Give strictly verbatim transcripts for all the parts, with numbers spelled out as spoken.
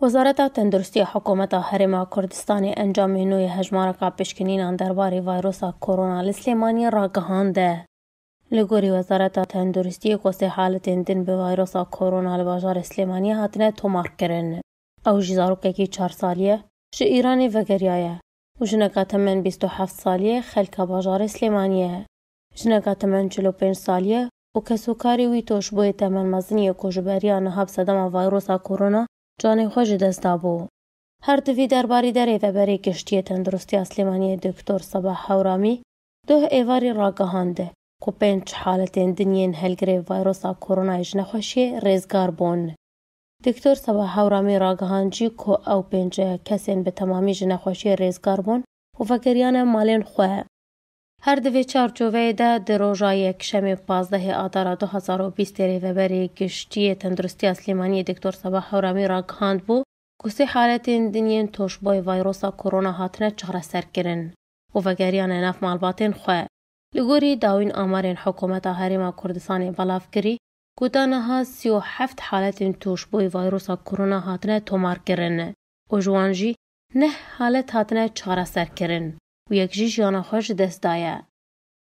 Wezareta Tenduristiya Hikûmeta Herêma Kurdistanê encamê nû yê hejmareka pişkinînan derbarê vayrosa korona li Silêmaniyê ragihande. Li gorî Wezareta Tenduristiyê, ku sê haletên din bi vayrosa korona li bajarê Silêmaniyê hatine tomarkirin. Ew jî zarokekî çar salî ye, ji Îranê vegeriyaye û jineka temen bîst û heft salî ye, xelka bajarê Silêmaniyê ye. Jineka temen çil û pênc salî ye û kesokarê wî toşbûyê temen mezin ye ku ji beriya niha bi sedema vayrosa korona canê xwe ji dest dabû. Her di vî derbarî de Rêveberê Giştî yê Tenduristiya Silêmaniyê Doktor Sebah Hewramî doh êvarî ragihand ku pênc haletên din yên helgirê vayrosa koronayê ji nexweşiyê rêzgar bûn. Doktor Sebah Hewramî ragihand jî ku ew pênc kesên bi temamî ji nexweşiyê rêzgar bûn û vegeriyane malên xwe. Her di vê çarçoveyê de di roja Yekşemê pazdehê Adara du hezar û bîstê Rêveberê Giştî yê Tenduristiya Silêmaniyê Doktor Sebah Hewramî ragihand bû ku sê haletên din yên toşbûyê vayrosa korona hatine çareserkirin û vegeriyane nav malbatên xwe. Li gorî dawîn amarên Hikûmeta Herêma Kurdistanê belav kirî ku ta niha sî û heft haletên toşbûyê vayrosa korona hatine tomarkirin û ji wan jî neh halet hatine çareserkirin û yek jî jiyana xwe ji dest daye.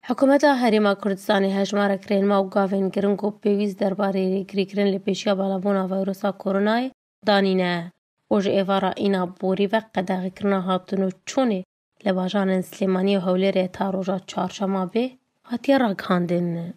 Hikûmeta Herêma Kurdistanê hejmarek rênma û gavên giring û pêwîst derbarê rêgirîkirin li pêşiya balabûna vayrosa koronayê danîne û ji êvara îna borî ve qedexekirina hatin û çûnê li bajarên Silêmaniyê û Hewlêrê ta roja çarşema bê hatiye ragihandin.